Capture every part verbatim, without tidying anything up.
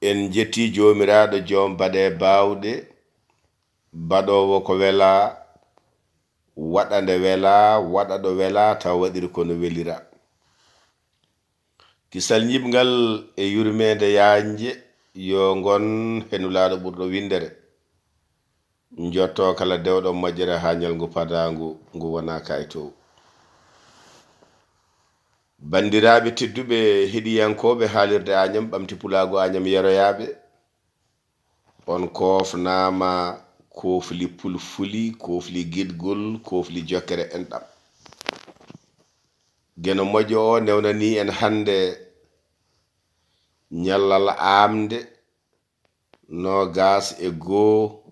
En njettii Joomiraaɗo joom baɗe baawɗe, baɗoowo ko welaa, waɗa nde welaa, waɗa ɗo welaa, tawa waɗiri ko no welira. Kisal ñiɓngal e yurmeende yaajnde yo ngon he Nulaaɗo ɓurɗo winndere. Njottoo kala dewɗo moƴƴere haa ñalngu padaangu ngu wonaa kaytoowu. Banndiraaɓe tedduɓe heɗiyankooɓe haalirde Añam, Ɓamti Pulaagu Añam yeroyaaɓe, on koofnaama koofli pulfuli, koofli giɗgol, koofli jokkere enɗam. Geno moƴƴo o newnanii en hannde ñallal aamnde noogaas e goo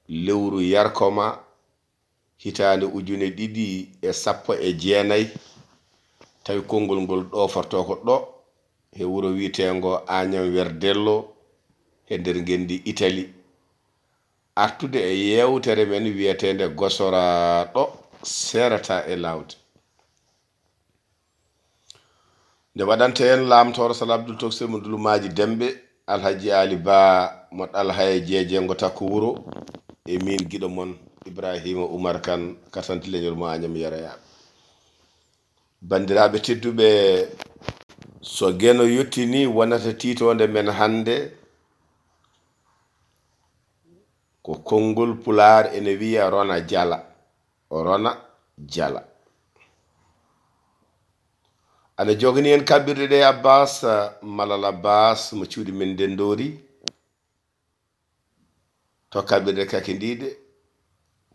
lewru yarkoma hitaande ujune ɗiɗi e sappo e jeenay, tawi konngol ngol ɗoofortoo ko ɗo he wuro wiyeteengo Añam Werdello he nder ngenndi Itali. Artude e yeewtere men wiyeteende Gosora ɗo seerata e laawde. Nde waɗante en laamtooro Sala Abdul Toksel mo Dulumaaji Demɓe, Alhaji Ali Ba mo Ɗalhaye Jeejeengo Takko Wuro, e miin giɗo mon Ibrahima Umar Kan, katanti leñol mo Añam yeroyaaɓe. Banndiraaɓe tedduɓe, so Geno yottinii wonata tiitoonde men hannde, ko konngol Pulaar ene wiya Rona Jala. Rona Jala. Ana jogani en kaɓirɗe ɗe Abbas, Malal Abbas mo cuuɗi men Ndenndoori. To kaɓirɗe kakindiiɗe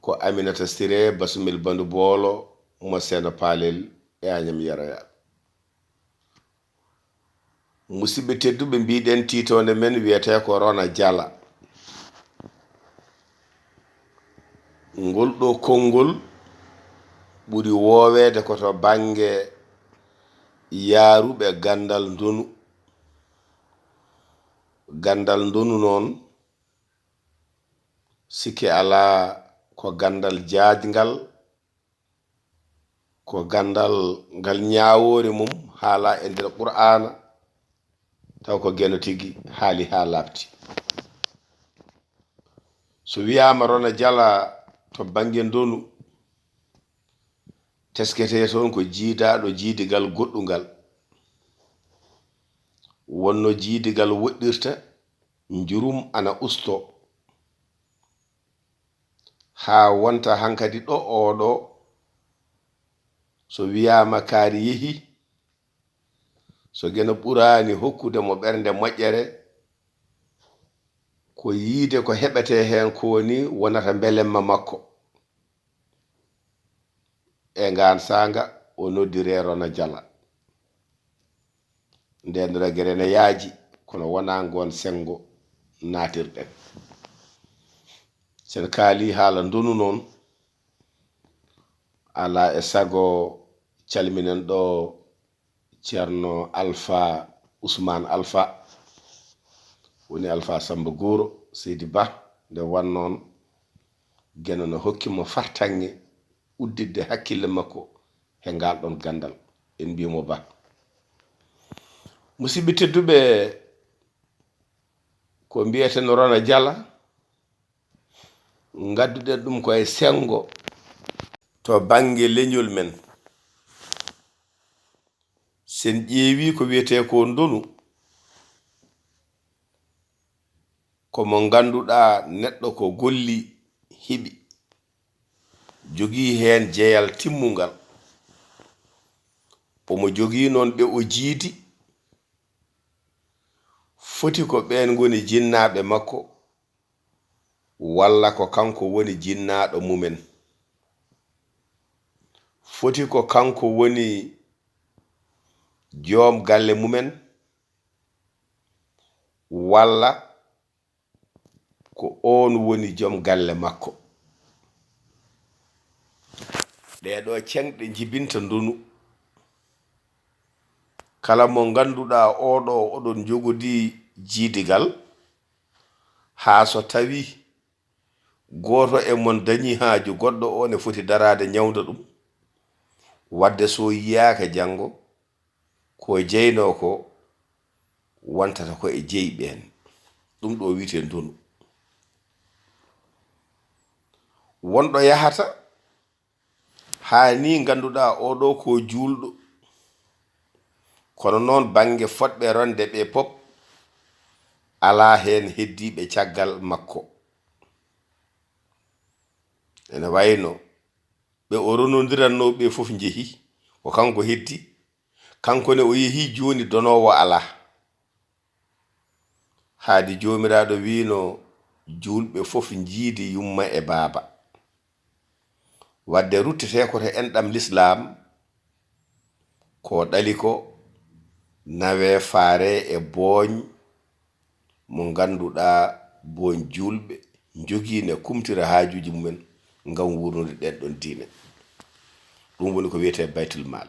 ko Aminata Siré, Basumel Bandu Boolo mo Seeno Paalel e Añam yeroyaaɓe. Musidɓe tedduɓe, mbiɗen tiitoonde men wiyetee ko Rona Jala. Ngol ɗo konngol ɓuri wooweede ko to bannge yaaruɓe ganndal ndonu. Ganndal ndonu noon, sikke alaa ko ganndal jaajngal, ko ganndal ngal ñaawoore mum haalaa e nder Qur'aana, taw ko Geno tigi haali haa laaɓti. So wiyaama Rona Jala to bannge ndonu, tesketee toon ko jiidaaɗo jiidigal goɗɗungal. Wonno jiidigal woɗɗirta, njurum ana ustoo. Haa wonta hankadi ɗo oo ɗo, so wiyaama kaari yehii, so Geno ɓuraani hokkude mo ɓernde moƴƴere, ko yiyde ko heɓetee heen koo nii wonata mbelemma makko. E ngaan saanga o noddiree Rona Jala. Ndeen ragere ne yaaji, kono wonaa ngoon senngo naatirɗen. Sen kaalii haala ndonu noon, alaa e sago calminen ɗo Ceerno Alfa Usmaan Alfa, woni Alfa Samba Guro Seydi Ba, nde wannoon Geno no hokki mo fartaŋŋe udditde hakkille makko he ngaal ɗoon ganndal. En mbiyi mo Ba. Musidɓe tedduɓe, ko mbiyeten Rona Jala, ngadduɗen ɗum ko e senngo to bannge leñol men. Sen ƴeewii ko wiyetee ko ndonu, ko mo ngannduɗaa neɗɗo ko golli heɓi, jogii heen jeyal timmungal. Omo jogii noon ɓe o jiidi, foti ko ɓeen ngoni jinnaaɓe makko, walla ko kanko woni jinnaaɗo mumen. Foti ko kanko woni joom galle mumen, walla ko oon woni joom galle makko. Ɗee ɗoo ceŋɗe njibinta ndonu. Kala mo ngannduɗaa oo ɗoo oɗon njogodii jiidigal, haa so tawii gooto e mon dañii haaju goɗɗo, oo ne foti daraade ñawnda ɗum. Waɗde so yiyaaka janngo, ko jeynoo ko, wontata ko e jeyi ɓeen. Ɗum ɗo wiyetee ndonu. Wonɗo yahata haa ni ngannduɗaa oɗo ko juulɗo, kono noon bannge fotɓe ronde ɓe pop alaa heen heddiiɓe caggal makko. Ene wayno ɓe o ronondirannoo ɓe fof njehi, ko kanko heddi. Kanko ne o yehi jooni, donoowo alaa. Haadi Joomiraaɗo wiino juulɓe fof njiidi yumma e baaba. Wadde ruttetee ko to enɗam lislaam, ko ɗali ko nawee faare e booñ mo ngannduɗaa booñ juulɓe njogii ne kumtira haajuuji mumen ngam wuurnude ɗen ɗon diine. Ɗum woni ko wiyetee baytul maal.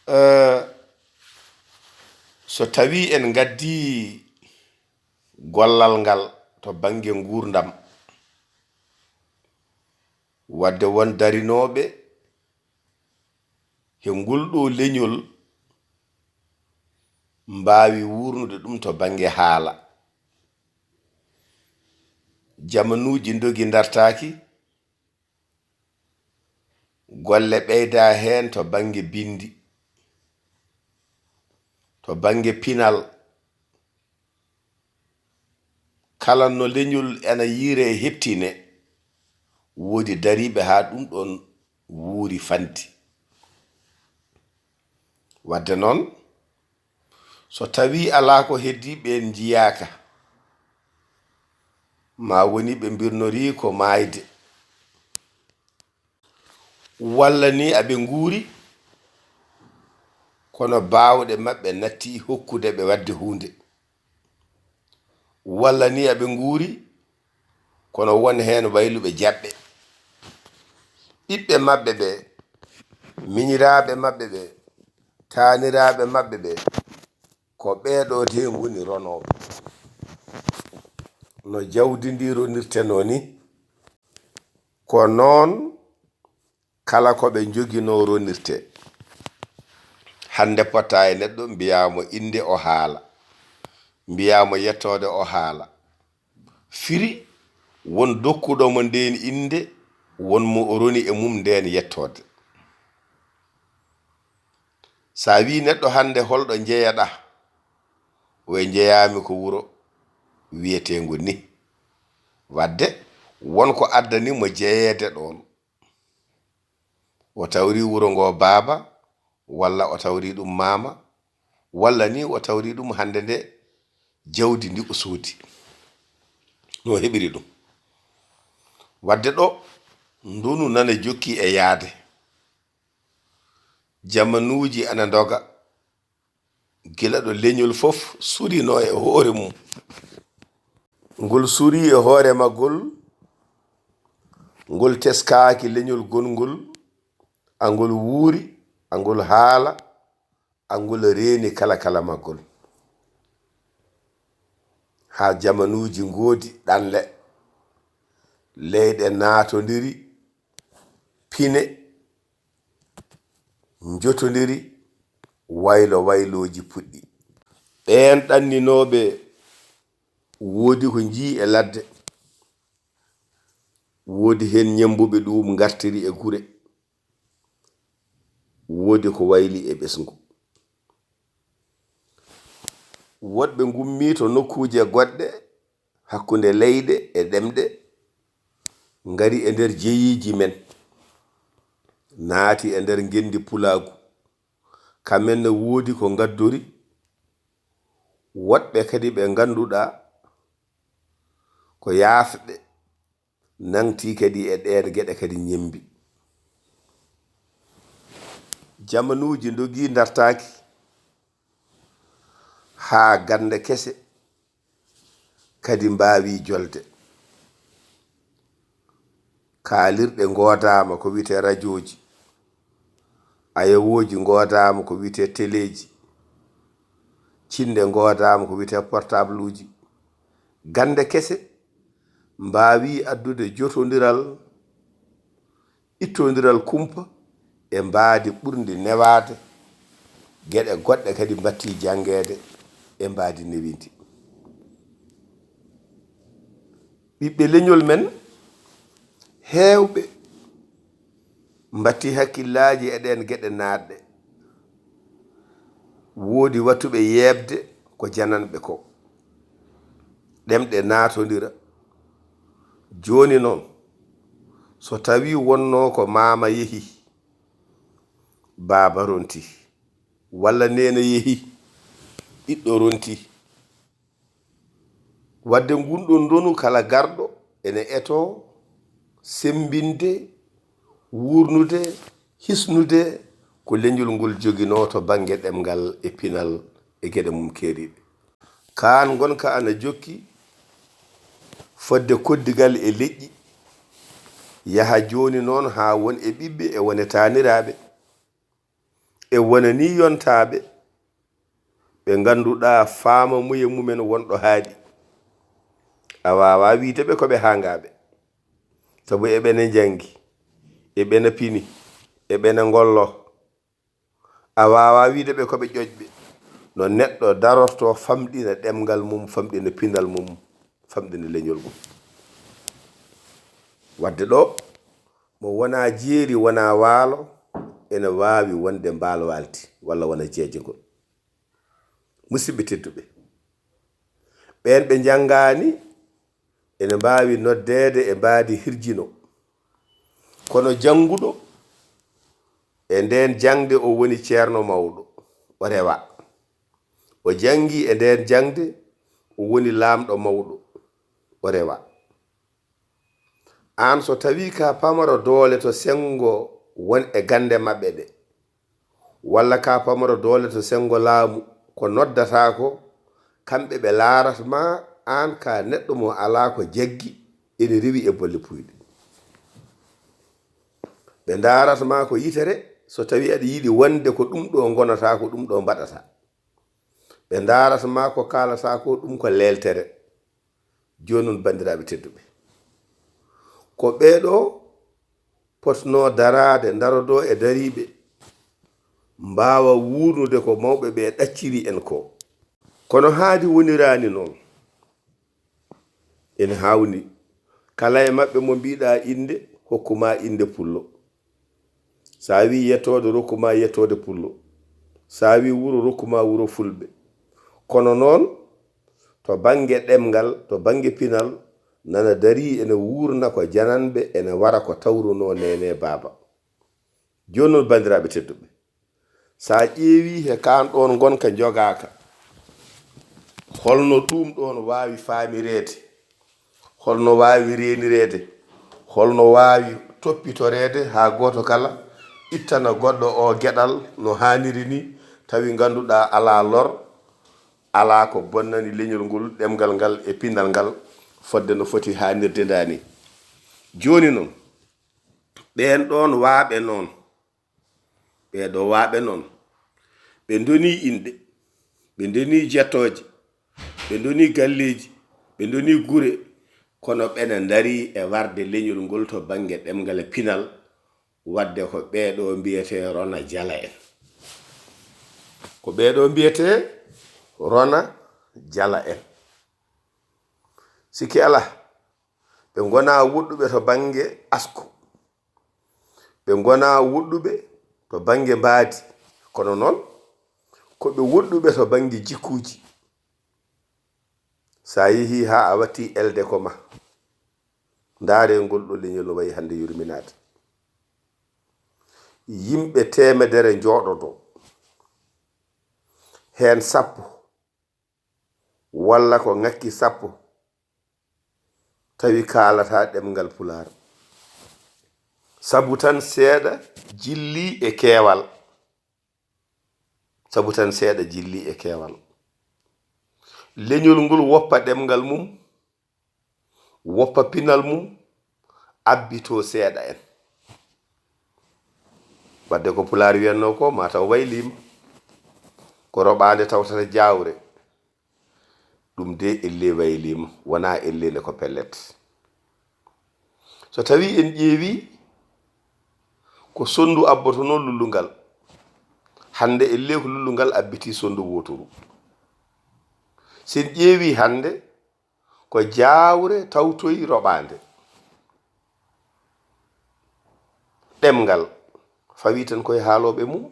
Eh, so tawii en ngaddii gollal ngal to bannge nguurndam, wadde won darinooɓe he ngol ɗo leñol mbaawi wuurnude ɗum to bannge haala. Jamanuuji ndogi ndartaaki, golle ɓeyda heen to bannge binndi, to bannge pinal. Kala no leñol ena yiire e heɓtine, woodi dariiɓe haa ɗum ɗon wuuri fanti. Wadde noon, so tawii alaa ko heddii ɓeen njiyaaka, ma woni ɓe mbirnorii ko maayde. Walla ni aɓe nguuri, kono baawɗe maɓɓe natti hokkude ɓe waɗde huunde. Walla ni aɓe nguuri, kono won heen wayluɓe jaɓɓe. Ɓiɓɓe maɓɓe ɓe, miñiraaɓe maɓɓe ɓe, taaniraaɓe maɓɓe ɓe, ko ɓee ɗo de ngoni ronooɓe. No jawdi ndi ronirtenoo ni, ko noon kala ko ɓe njoginoo ronirtee. Hannde potta e neɗɗo, mbiyaa mo innde o haala, mbiyaa mo yettoode o haala. Firi won dokkuɗo mo ndeen innde, won mo o roni e mum ndeen yettoode. So a wii neɗɗo hannde, "Holɗo njeyaɗaa?" O wiya, "Njeyaami ko wuro wiyeteengo ni." Wadde won ko addani mo jeyeede ɗoon. O tawri wuro ngo baaba, walla o tawri ɗum maama, walla ni o tawri ɗum hannde nde jawdi ndi o soodi. No heɓiri ɗum. Wadde ɗo, ndonu nana jokki e yaade. Jamanuuji ana ndoga. Gila ɗo leñol fof surino e hoore mum. Ngol suri e hoore maggol, ngol teskaaki leñol gongol, a ngol wuuri, a ngol haala, a ngol reeni kala kala maggol. Haa jamanuuji ngoodi ɗanle, leyɗe naatondiri, pine njotondiri, waylo waylooji puɗɗi. Ɓeen ɗanninooɓe woodi ko njii e ladde, woodi heen ñemmbuɓe ɗum ngartiri e gure, woodi ko wayli e ɓesngu. Woɗɓe ngummii to nokkuuje goɗɗe, hakkunde leyɗe e ɗemɗe, ngari e nder jeyiiji men, naati e nder ngenndi pulaagu. Kamen ne woodi ko ngaddori, woɗɓe kadi ɓe ngannduɗaa ko yaafɓe, nangti kadi e ɗeen geɗe kadi ñemmbi. Jamanuuji ndogii ndartaaki, haa gannde kese kadi mbaawi jolde. Kaalirɗe ngoodaama ko wiyetee rajooji, ayewooji ngoodaama ko wiyetee teleeji, cinnde ngoodaama ko wiyetee portabluuji. Gannde kese mbaawi addude jotondiral, ittondiral kumpa e mbaadi ɓurndi newaade, Geɗe goɗɗe kadi mbattii janngeede e mbaadi newindi. Ɓiɓɓe leñol men heewɓe mbattii hakkillaaji e ɗeen geɗe naatɗe. Woodi watuɓe yeeɓde ko jananɓe ko. Ɗemɗe naatondira. Jooni noon, so tawii wonnoo ko maama yehi, baaba ronti, walla neene yehi, ɓiɗɗo ronti. Wadde ngun ɗon ndonu kala garɗo ene etoo semmbinde, wuurnude, hisnude ko leñol ngol joginoo to bannge ɗemngal e pinal e geɗe mum keeriiɗe. Kaan ngonka ana jokki fodde koddigal e leƴƴi, yaha jooni noon haa won e ɓiɓɓe e wone taaniraaɓe, e wona ni yontaaɓe, ɓe ngannduɗaa faamamuye mumen wonɗo haaɗi. A waawaa wiyde ɓe ko ɓe haangaaɓe, sabu eɓena njanngi, eɓena pini, eɓena ngollo. A waawaa wiyde ɓe ko ɓe ƴoƴɓe. No neɗɗo darortoo famɗina ɗemngal mum, famɗina pinal mum, famɗina leñol mum. Wadde ɗo, mo wonaa jeeri, wonaa waalo, ene waawi wonde mbaal waalti, walla wona jeejegol. Musidɓe tedduɓe, ɓeen ɓe njanngaani ene mbaawi noddeede e mbaadi hirjino. Kono jannguɗo e ndeen jaŋde o woni ceerno mawɗo, o rewa. O janngi e ndeen jaŋde o woni laamɗo mawɗo, o rewa. Aan so tawii ka pamaro doole to senngo won e gannde maɓɓe ɗe, walla ka pamaro doole to senngo laamu, ko noddataa ko, kamɓe ɓe laarat ma aan ka neɗɗo mo alaa ko jaggi, ene rewi e bolle puyɗe. Ɓe ndaarat ma ko yitere, so tawii aɗa yiɗi wonde ko ɗum ɗo ngonata, ko ɗum ɗo mbaɗata. Ɓe ndaarat ma ko kaalata ko ɗum ko leeltere. Jooni noon, banndiraaɓe tedduɓe, ko ɓee ɗo potnoo daraade, ndarodoo e dariiɓe, mbaawa wuurnude ko mawɓe ɓe ɗacciri en ko. Kono haadi woniraani noon. Ene haawni. Kala e maɓɓe mo mbiɗa innde, hokku ma innde pullo. So a wii yettoode, rokku ma yettoode pullo. So a wii wuro, rokku ma wuro fulɓe. Kono noon, to bannge ɗemngal, to bannge pinal, nana darii ene wuurna ko jananɓe, ene wara ko tawrunoo neene baaba. Jooni noon, banndiraaɓe tedduɓe, so a ƴeewii he kaan ɗoon ngonka jogaaka, holno ɗum ɗoon waawi faamireede? Holno waawi reenireede? Holno waawi toppitoreede haa gooto kala ittana goɗɗo o geɗal no haaniri ni, tawi ngannduɗaa alaa lor, alaa ko bonnani leñol ngol, ɗemngal ngal e pinal ngal fodde no foti haanirde ndaa ni? Jooni noon, ɓeen ɗoon waaɓe noon, ɓee ɗo waaɓe noon, ɓe ndonii inɗe, ɓe ndonii jettooje, ɓe ndonii galleeji, ɓe ndonii gure, kono ɓena ndarii e warde leñol ngol to bannge ɗemngal e pinal, wadde ko ɓee ɗo mbiyetee Rona Jala en. Ko ɓee ɗo mbiyetee Rona Jala en. Sikki alaa, ɓe ngonaa woɗɗuɓe to bannge asku. Ɓe ngonaa woɗɗuɓe to bannge mbaadi, kono noon ko ɓe woɗɗuɓe to bannge jikkuuji. So a yehii haa a wattii elde ko ma, ndaaree ngol ɗo leñol no wayi hannde yurminaade. Yimɓe teemedere njooɗodoo, heen sappo walla ko ŋakki sappo, tawi kaalataa ɗemngal Pulaar. Sabu tan seeɗa jillii e keewal. Sabu tan seeɗa jillii e keewal. Leñol ngol woppa ɗemngal mum, woppa pinal mum, abbitoo seeɗa en. Wadde ko Pulaar wiyatnoo ko, maa taw wayliima. Ko roɓaande tawtata jaawre. Ɗum de elle wayliima, wonaa elle nde ko pellet. So tawii en ƴeewii ko sonndu abbotonoo lullungal, Hannde e leeku lullungal abbiti sondu wootoru. Sen ƴeewi hannde ko jaawre tawtoyi roɓaande. Ɗemngal fawi tan koye haalooɓe mum.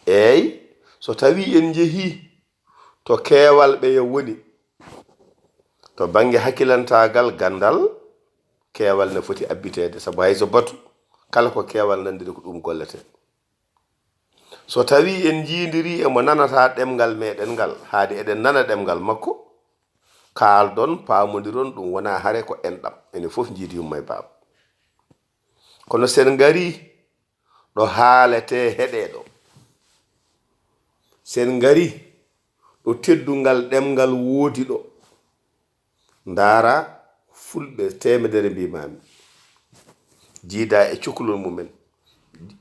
Eey, so tawi en njehii to keewal ɓeya woni, to bannge hakkilantaagal, ganndal, keewal ne foti abbiteede, sabu hay so batu, kala ko keewal nanndiri ko ɗum gollete. So tawi en njiidiri emo nanata ɗemngal meɗen ngal, haade eɗen nana ɗemngal makko, kaaldon, paamondiron, ɗum wona hare ko enɗam, enen fof njiidi yumma e baaba. Kono sen ngari ɗo haalete heɗe ɗo, sen ngari ɗo teddungal ɗemngal woodi ɗo, ndaara fulɓe teemedere mbimami, jiida e cukalel mumen,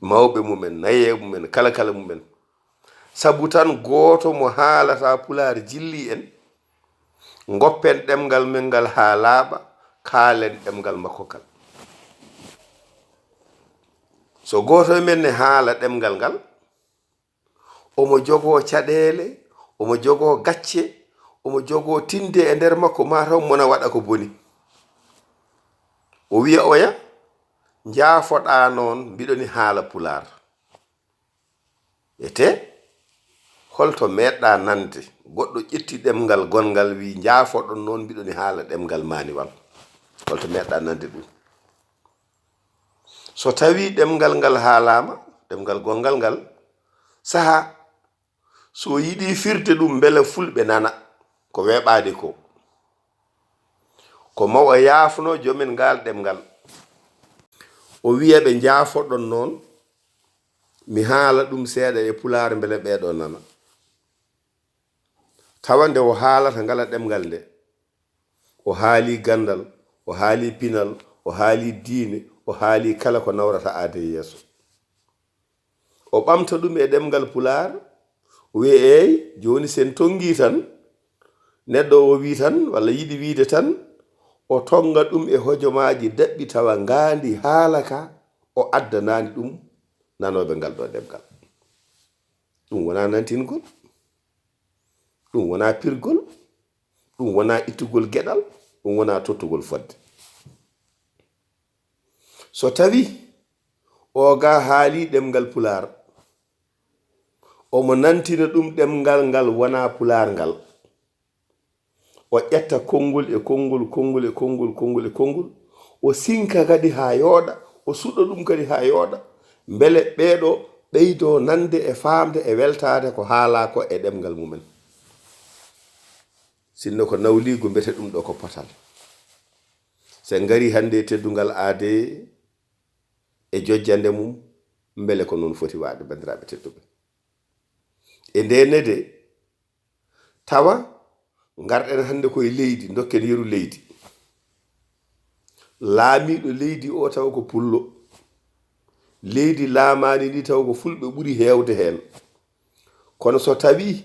mawɓe mumen, nayeeɓe mumen, kala kala mumen. Sabu tan gooto mo haalata pulaar jilli en, ngoppen ɗemngal men ngal haa laaɓa, kaalen ɗemngal makko ngal. So gooto e men ne haala ɗemngal ngal, omo jogoo caɗeele, omo jogoo gacce, omo jogoo tinde e nder makko, mataw mona waɗa ko boni. O wiya oya, njaafoɗaa noon, mbiɗo ni haala pulaar. Ete, holto meeɗɗaa nande? Goɗɗo ƴetti ɗemngal gonngal, wi, njaafoɗon noon, mbiɗo ni haala ɗemngal maaniwal. Holto meeɗɗaa nande ɗum? So tawi ɗemngal ngal haalaama, ɗemngal gonngal ngal, saha so yiɗi firde ɗum mbele fulɓe nana ko weeɓaade ko. Ko maw o yaafno jomen ngal ɗemngal. O wiya ɓe njaafoɗon noon, mi haala ɗum seeɗa e pulaar mbele ɓeeɗo nana. Tawa nde o haalata ngala ɗemngal nde, o haali ganndal, o haali pinal, o haali diine, o haali kala ko nawrata aade yeeso. O ɓamta ɗum e ɗemngal pulaar, o wiya, eey, jooni sen tonngi tan, neɗɗo o wi tan, walla yiɗi wiide tan, o tonnga ɗum e hojomaaji daɓɓi tawa ngaandi haala ka, o addanaani ɗum nanooɓe ngal ɗo ɗemngal. Ɗum wonaa nantingol, ɗum wonaa pirgol, ɗum wonaa ittugol geɗal, ɗum wonaa tottugol fodde. So tawi o ga haali ɗemngal pulaar, omo nantina ɗum ɗemngal ngal wonaa pulaar ngal. O ƴetta konngol e konngol, konngol e konngol, konngol e konngol. O sinka kadi haa yooɗa, o suɗa ɗum kadi haa yooɗa. Mbele ɓeeɗo ɓeydo nande e faamde e weltaade ko haalaa ko e ɗemngal mumen. Sinno ko nawliigu, mbete ɗum ɗo ko potal. So en ngari hannde e teddungal aade e jojjande mum, mbele ko noon foti waade, banndiraaɓe tedduɓe? E ndee nede, tawa ngarɗen hannde koye leydi, ndokken yeru leydi. Laamiiɗo leydi o tawa ko pullo. Leydi laamaani ndi tawa ko fulɓe ɓuri heewde heen. Kono so tawi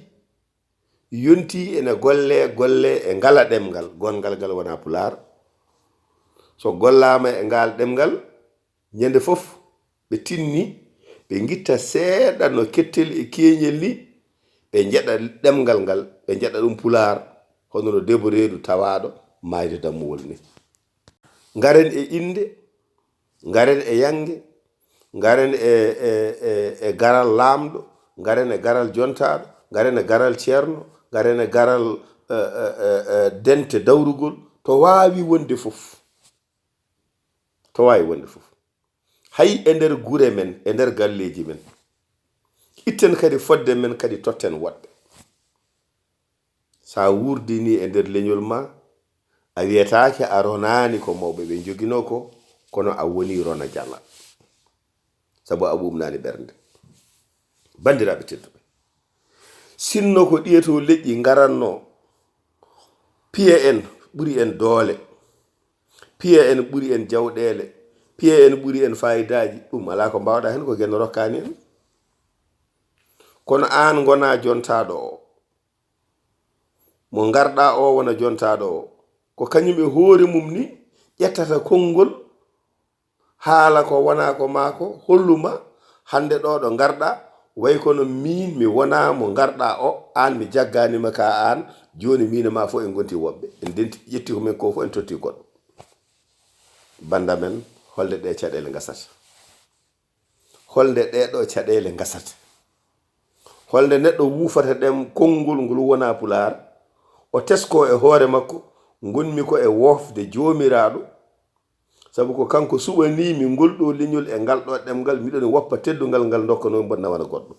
yonti ene golle, golle e ngala ɗemngal, gonngal ngal wona pulaar. So gollaama e ngal ɗemngal, ñande fof ɓe tinni, ɓe ngitta seeɗa no kettel e keeñel ni, ɓe njeɗa ɗemngal ngal, ɓe njeɗa ɗum pulaar, hono no debo reedu tawaaɗo maayde dammuwol ni. Ngaren e innde, ngaren e yannge, ngaren e, e, e, e garal laamɗo, ngaren e garal jontaaɗo, ngaren e garal ceerno, ngaren e garal, e, e, e, e, dente dawrugol, to waawi wonde fof. To waawi wonde fof. Hay e nder gure men, e nder galleeji men. Itten kadi fodde men kadi totten woɗɓe. So a wuurdinii e nder leñol ma, a wiyetaake a ronaani ko mawɓe ɓe njoginoo ko, kono a wonii rona jala. Sabu a ɓuuɓnaani ɓernde. Banndiraaɓe tedduɓe, sinno ko ɗiye to leƴƴi ngarannoo, piya en ɓuri en doole, piya en ɓuri en jawɗeele, piya en ɓuri en faayidaaji, ɗum alaa ko mbaawɗaa heen, ko Geno rokkaani en. Kono aan ngonaa jontaaɗo o. Mo ngarɗaa o wona jontaaɗo o. Ko kañum e hoore mum ni ƴettata konngol, haala ko wonaa ko maako, holluma hannde ɗo ɗo ngarɗaa, Way kono miin mi wonaa mo ngarɗaa o, aan mi jaggaani ma ka aan, jooni miin e maa fof en ngonti woɓɓe. En denti, ƴetti ko men ko fof en totti goɗɗo. Bannda men, holde ɗee caɗeele ngasata? Holde ɗee ɗoo caɗeele ngasata? Holde neɗɗo wuufata ɗem konngol ngol wonaa Pulaar, o tesko e hoore makko, ngonmi ko e woofde Joomiraaɗo, sabu ko kanko suɓaniimi ngol ɗoo leñol e ngal ɗoo ɗemngal, miɗo woppa teddungal ngal, ndokka noon mbonna wona goɗɗo.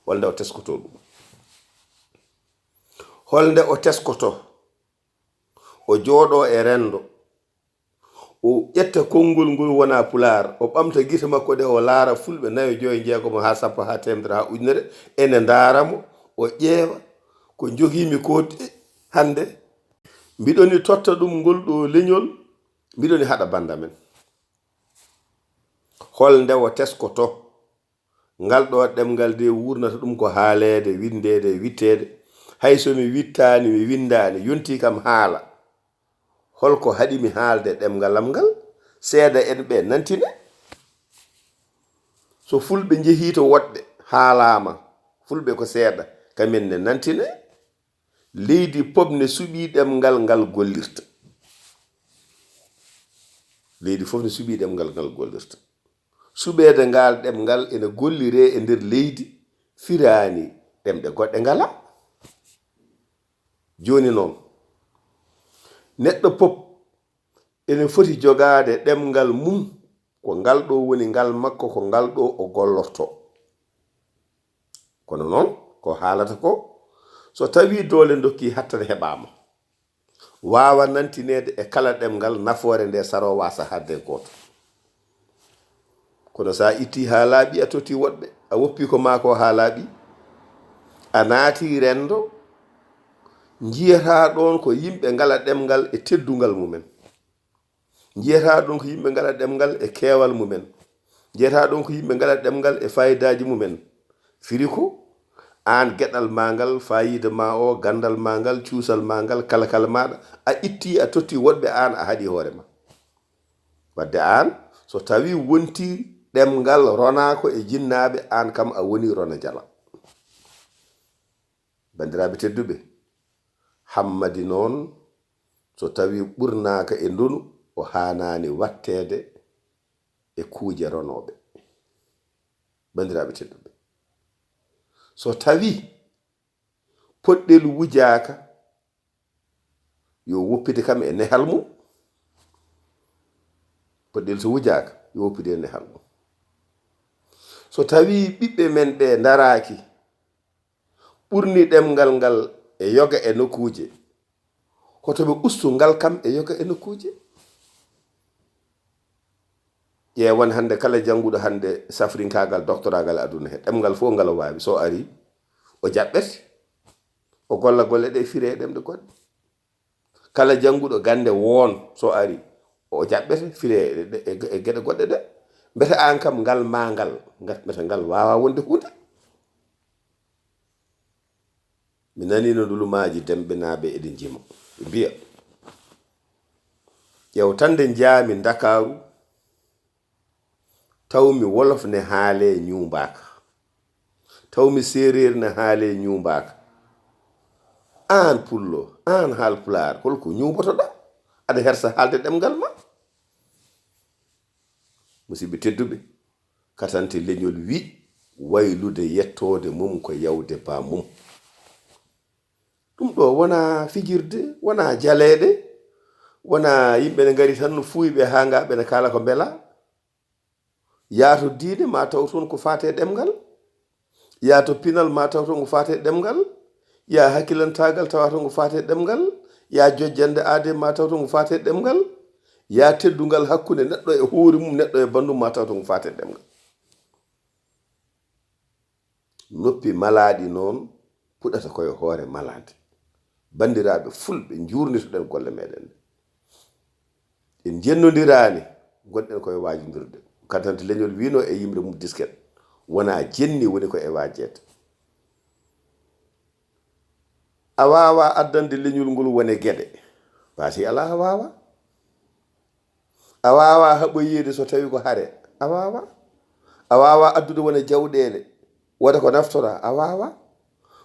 Holde o teskoto ɗum? Holde o teskoto? O jooɗo e renndo, o ƴetta konngol ngol wonaa Pulaar, o ɓamta gite makko ɗe, o laara fulɓe nayo, joyo, jeegomo, haa sappo, haa teemedere, haa ujunere, ene ndaara mo, o ƴeewa ko njogiimi ko de-, hannde. Mbiɗo ni totta ɗum ngol ɗoo leñol, mbiɗo ni haɗa bannda men. Holde o teskoto? Ngal ɗoo ɗemngal de wuurnata ɗum ko haaleede, winndeede, witteede. Hay so mi wittaani, mi winndaani, yontii kam haala. Hol ko haɗi mi haalde ɗemngal am ngal? Seeɗa en ɓe nantine. So fulɓe njehii to woɗɓe, haalaama, fulɓe ko seeɗa, kamen ne nantine. Leydi fof ne suɓii ɗemngal ngal gollirta. Leydi fof ne suɓii ɗemngal ngal gollirta. Suɓeede ngal ɗemngal ene golliree e nder leydi, firaani ɗemɗe goɗɗe ngalaa. Jooni noon, neɗɗo pop ene foti jogaade ɗemngal mum, ko ngal ɗo woni ngal makko, ko ngal ɗo o gollorto. Kono noon, ko haalata ko, so tawii doole ndokki hattane heɓaama, waawa nantineede e kala ɗemngal nafoore nde saroo waasa haalde gooto. Kono so a ittii haa laaɓi, a totti woɗɓe, a woppi ko maa ko haa laaɓi, a naati renndo, njiyataa ɗoon ko yimɓe ngala ɗemngal e teddungal mumen. Njiyataa ɗoon ko yimɓe ngala ɗemngal e keewal mumen. Njiyataa ɗoon ko yimɓe ngala ɗemngal e faayidaaji mumen. Firi ko aan geɗal maa ngal, faayiida maa o, ganndal maa ngal, cuusal maa ngal, kala kala maaɗa, a ittii, a totti woɗɓe, aan a haɗi hoore ma. Wadde aan, so tawii wontii ɗemngal ronaa ko e jinnaaɓe, aan kam a wonii rona jala. Banndiraaɓe tedduɓe, Hammadi noon, so tawii ɓurnaaka e ndonu, o haanaani waɗteede e kuuje ronooɓe. Banndiraaɓe tedduɓe, so tawii poɗɗel wujaaka, yo woppite kam e nehal mum. Poɗɗel so wujaaka, yo woppite e nehal mum. So tawii ɓiɓɓe men ɓe ndaraaki, ɓurni ɗemngal ngal e yoga e nokkuuje, hoto ɓe ustu ngal kam e yoga e nokkuuje. Ƴeewan hannde kala jannguɗo hannde safrinkaagal, doktoraagal aduna he, ɗemngal fof ngal o waawi, so ari, o jaɓɓete, o golla golle ɗe, fire e ɗemɗe goɗɗe. Kala jannguɗo gannde woon, so ari, o jaɓɓete, fire e, e, e geɗe goɗɗe ɗe. Mbete aan kam ngal maa ngal, ngat-, mbete ngal waawaa wonde huunde? Mi naniino ndulumaaji Demɓe naaɓe eɗe njima, ɓe mbiya, ƴeew tan nde njaami Ndakaaru, tawmi wolof ne haalee ñuumbaaka, tawmi seereer ne haalee ñuumbaaka. Aan pullo, aan haalpulaar, hol ko ñuumbotoɗaa? Aɗa hersa haalde ɗemngal ma? Musidɓe tedduɓe, katante leñol wi waylude yettoode mum ko yawde ba mum. Ɗum ɗo wonaa fijirde, wonaa jaleeɗe, wonaa yimɓe ne ngari tan no fuuyɓe haa ngaa ɓe ne kaala ko mbelaa. Yaa to diine, ma taw toon ko faati e ɗemngal. Yaa to pinal, ma taw toon ko faati e ɗemngal. Yaa hakkilantaagal, tawa toon ko faati e ɗemngal. Yaa jojjannde aadee, ma taw toon ko faati e ɗemngal. Yaa teddungal hakkunde neɗɗo e hoore mum, neɗɗo e banndum, ma taw toon ko faati e ɗemngal. Noppi malaaɗi noon puɗata ko e hoore malaade. Banndiraaɓe fulɓe, njuurnitoɗen golle meɗen ɗe. En njennondiraani, ngonɗen ko e waajundirde. Katante leñol wiino e yimre mum disket, wonaa jenni woni ko e waajeede. A waawaa addande leñol ngol wone geɗe. Paasi alaa, a waawaa. A waawaa haɓoyeede so tawii ko hare. A waawaa. A waawaa addude wone jawɗeele. Wota ko naftora a waawa.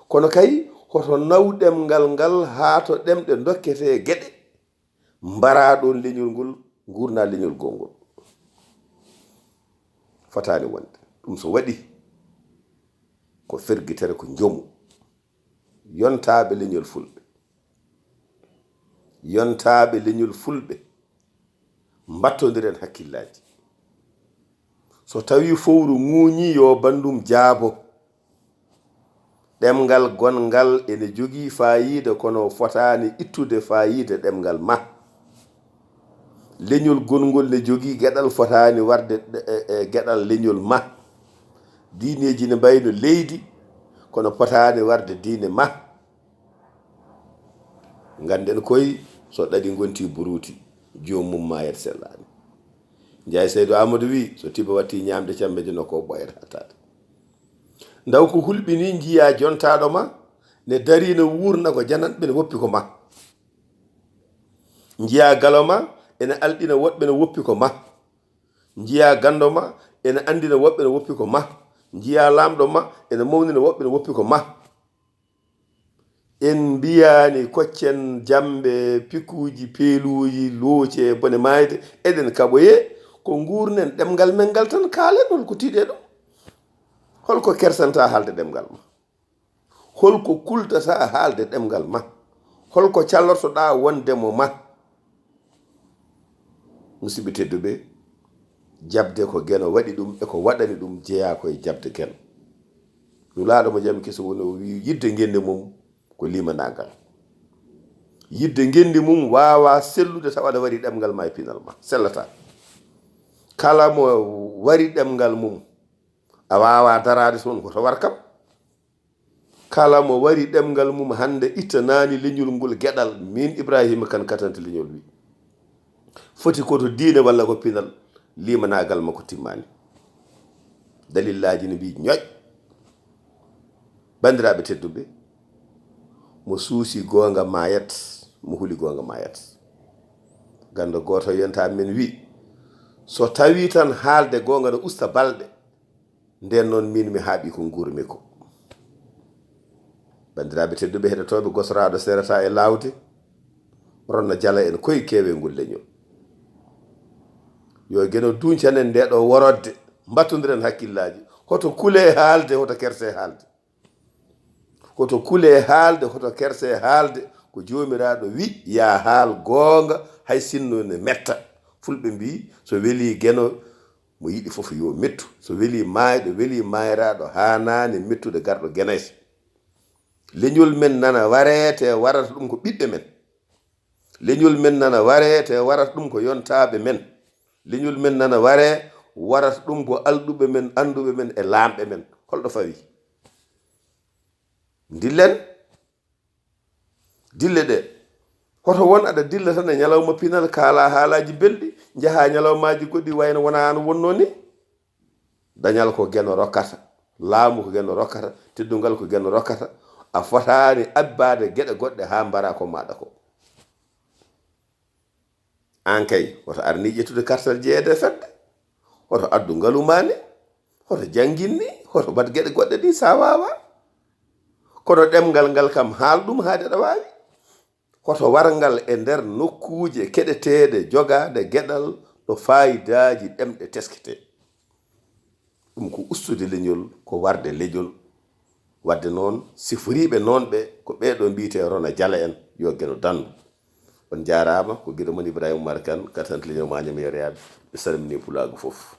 Kono kay, hoto naw ɗemngal ngal haa to ɗemɗe ndokketee geɗe, mbaraa ɗoon leñol ngol, nguurnaa leñol gongol. Fotaani wonde. Ɗum so waɗi, ko fergitere, ko njomu. Yontaaɓe leñol Fulɓe. Yontaaɓe leñol Fulɓe. Mbattondiren hakkillaaji. So tawii fowru ŋuuñii, yo banndum jaabo. Ɗemngal gonngal ene jogii faayiida, kono fotaani ittude faayiida ɗemngal ma. Leñol gonngol ne jogii geɗal, fotaani warde e, e, e geɗal leñol ma. Diineeji ne mbayno leydi, kono potaani warde diine ma. Ngannden koy, so ɗaɗi ngonti buruuti, joom mum maayat sellaani. Njaay Saydu Aamadu wi, so tiba watti ñaamde cammeeje nokko, o ɓooyat hattaade. Ndaw ko hulɓinii, njiyaa jontaaɗo ma ne darii, ne wuurna ko jananɓe, ne woppi ko ma. Njiyaa galo ma ene alɗina woɗɓe, ne woppi ko ma. Njiyaa ganndo ma ene anndina woɓɓe, ne woppi ko ma. Njiyaa laamɗo ma ene mawnina woɓɓe, ne woppi ko ma. En mbiyaani koccen jamɓe, pikuuji, peeluuji, looce, bone maayde, eɗen kaɓoyee. Ko nguurnen ɗemngal men ngal tan, kaalen, hol ko tiiɗee ɗum? Hol ko kersantaa haalde ɗemngal ma? Hol ko kultataa haalde ɗemngal ma? Hol ko calortoɗaa wonde mo ma? Musidɓe tedduɓe, jaɓde ko Geno waɗi ɗum e ko waɗani ɗum jeyaa ko e jaɓde Geno. Nulaaɗo mo jam keso woni o wi, yidde ngenndi mum ko limanaagal. Yidde ngenndi mum waawaa sellude tawa aɗa wari ɗemngal ma e pinal ma. Sellataa. Kala mo wari ɗemngal mum, a waawaa daraade toon, hoto war kam. Kala mo wari ɗemngal mum hannde ittanaani leñol ngol geɗal, miin Ibraahiima Kan Katante Leñol wi. Foti ko to diine walla ko pinal, limanaagal makko timmaani. Dalillaaji ne mbii ñoƴ. Banndiraaɓe tedduɓe, mo suusi goonga maayat, mo huli goonga maayat. Ganndo gooto yonta men wi, so tawii tan haalde goonga no usta balɗe, ndeen noon miin mi haaɓi ko nguurmi ko. Banndiraaɓe tedduɓe heɗotooɓe, gosoraaɗo seerata e laawde, ronna jala en koye keewel ngol leñol. Yo Geno duñcanen ndee ɗoo worodde, mbattondiren hakkillaaji. Hoto kulee haalde, hoto kersee haalde. Hoto kulee haalde, hoto kersee haalde. Ko Joomiraaɗo wi, yaa haal goonga, hay sinno ne metta. Fulɓe mbii, so welii Geno, mo yiɗi fof yo mettu. So welii maayɗo, welii maayraaɗo, haanaani mettude garɗo Genayso. Leñol men nana waree, te warata ɗum ko ɓiɓɓe men. Leñol men nana waree, te warata ɗum ko yontaaɓe men. Leñol men nana waree, warata ɗum ko alɗuɓe men, annduɓe men e laamɓe men. Holɗo fawi? Ndillen. Dille ɗe. Hoto won aɗa dilla tan e ñalawma pinal, kaalaa haalaaji belɗi, njahaa ñalawmaaji goɗɗi wayno wonaa no wonnoo ni. Dañal ko Geno rokkata, laamu ko Geno rokkata, teddungal ko Geno rokkata. A fotaani abbaade geɗe goɗɗe haa mbaraa ko maaɗa ko. Aan kay, hoto ar ni ƴettude kartal jeyeede e fedde. Hoto addu ngalu maa ni, hoto janngin ni, hoto mbaɗ geɗe goɗɗe ɗi sa waawaa. Kono ɗemngal ngal kam, haal ɗum haade aɗa waawi. Hoto war ngal e nder nokkuuje keɗeteeɗe, jogaade geɗal ɗo faayidaaji ɗemɗe tesketee. Ɗum ko ustude leñol, ko warde leñol. Wadde noon, siforiiɓe noon ɓe, ko ɓee ɗoo mbiyetee Rona Jala en, yo Geno dandu. On njaaraama, ko giɗo mon Ibrahima Umar Kan, Katante Leñol Maaño Meereyaaɓe, mi salminii Pulaagu fof.